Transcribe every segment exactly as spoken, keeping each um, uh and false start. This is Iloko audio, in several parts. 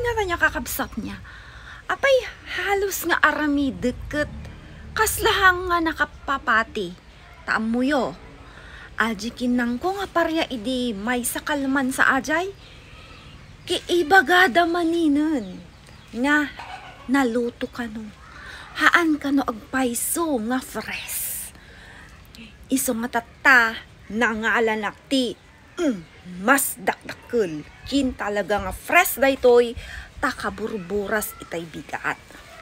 Nga ania, kakabsat, apay halos nga aramidek ket kasla hang nga nakapapati. Ta ammoyo, adi kinnangko nga paria idi maysa kalman sa ajay, ki ibagada maninen nga naluto kano. Haan kano agpayso nga fresh. Isu nga tatta, nangalanak ti Mm, mas dakdakkel ken talaga nga fresh daytoy ta kaburburas itay bigat.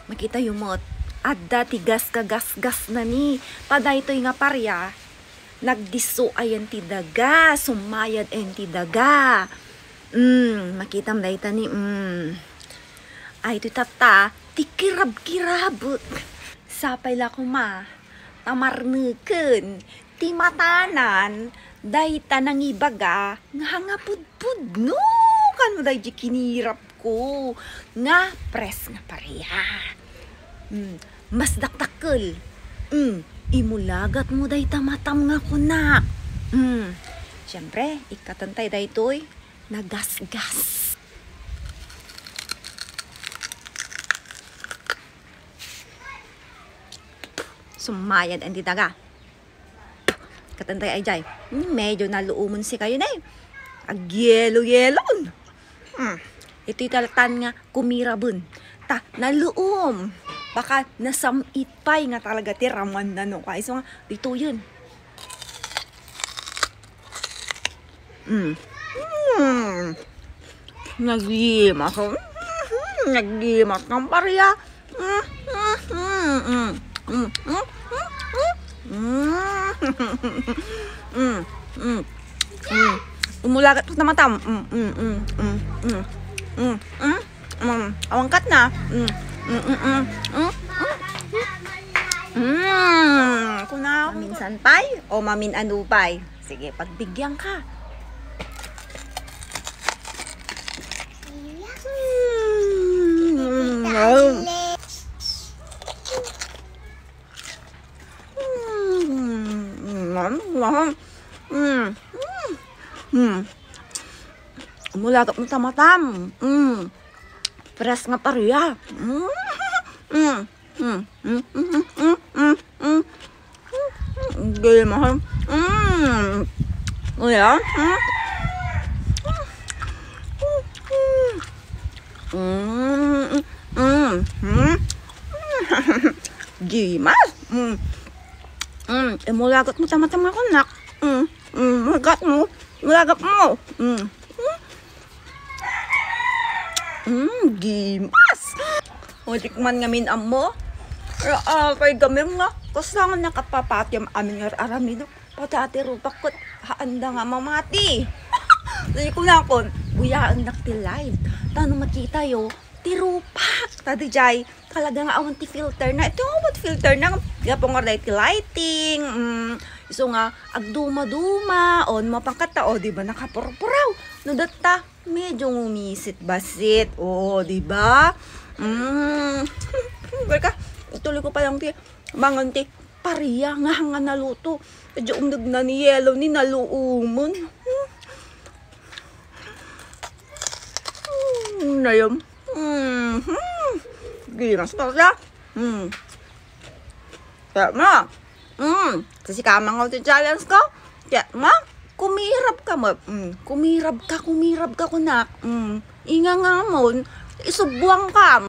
Makitayo met, adda ti gaska gasgasna ni, ta daytoy nga paria, nagdisso ayan ti daga, summayad ayan ti daga. Mm, makitam dayta ni, mm. Ay, itoy tatta, ti kirabkirabek. Sapay la koma, ta marneken ti matanan dayta nangibaga nga hanga pudpudno kano daydi kinirapko nga fresh nga paria. Mm, mas dakdakkel. Mm, imulagatmo dayta matam nga kunak. Mm, siempre, ikkatantay daytoy nagasgas. Summayad ayan ti daga. Katantay ay jay. Hmm, medyo naluumen sikayo, ne. Agyelo-yelon. Hmm. Itoy talatan nga kumiraben. Ta, naluom. Baka nasam-it pay nga talaga ti ramanna, no? Kayso nga, ditoyen. Mm. Mm. Nagimas. Mm, nagimas nga paria. Mm, mm, mm, mm. Mm, mm, mm, mm. Mm, mm, mm. Umulagat mo sa matam. Mm, mm, mm, mm, mm. Mm, mm. Mm, awangkat na. Mm, mm, mm, mm. Mm, mm. Mm, kuna ako. Maminsan pay o mamin-ano pay? Sige, pagbigyan ka. Mm, mm, mm. Mm, mm, mm, mm. Mm. Umulagat mo sa matam. Mm. Fresh nga paria. Mm. Mm. Mm. Mm. Mm. Mm. Mm. Mm. Hindi mahal. Mm. Kuya? Mm. Mm. Mm. Mm. Mm. Gimas. Mm. Mm. Imulagat mo sa matam nga kunak. Mm. Mm. Mulagat mo. Mulagat mo. Mm. Mm. Mm, gimas! O, di ko man ngamin ammo. Ah, kay gamem nga, kasla nga nakapapati amin nga aramidek. Pati ati Rupak ket haanda nga mamati. Di ko na kon, buyaennak ti live. Ta no makitayo, ti Rupak. Ta di jay, talaga nga awan ti filter na. Ito nga awan ti filter na. Gapu nga dayta ti lighting. Mm, isu nga, agduma-duma. O, mapangkat ta, o, di ba, nakapurpuraw. No, datta, medyo ngumisit basit. Oo, di ba? Mm. Baka, ituloy ko pa lang ti, mangan ti paria nga hanga naluto. Medyo umdeg na ni yelo ni naluumen. Mm, na yun. Mm-hmm. Gimas pa siya. Mm. Kaya mo, mm, kasi ka mga ti challenge ko. Kaya mo, kumirab ka mo. Mm, kumirab ka, kumirab ka, kunak. Mm, inga nga mo, isubuang ka.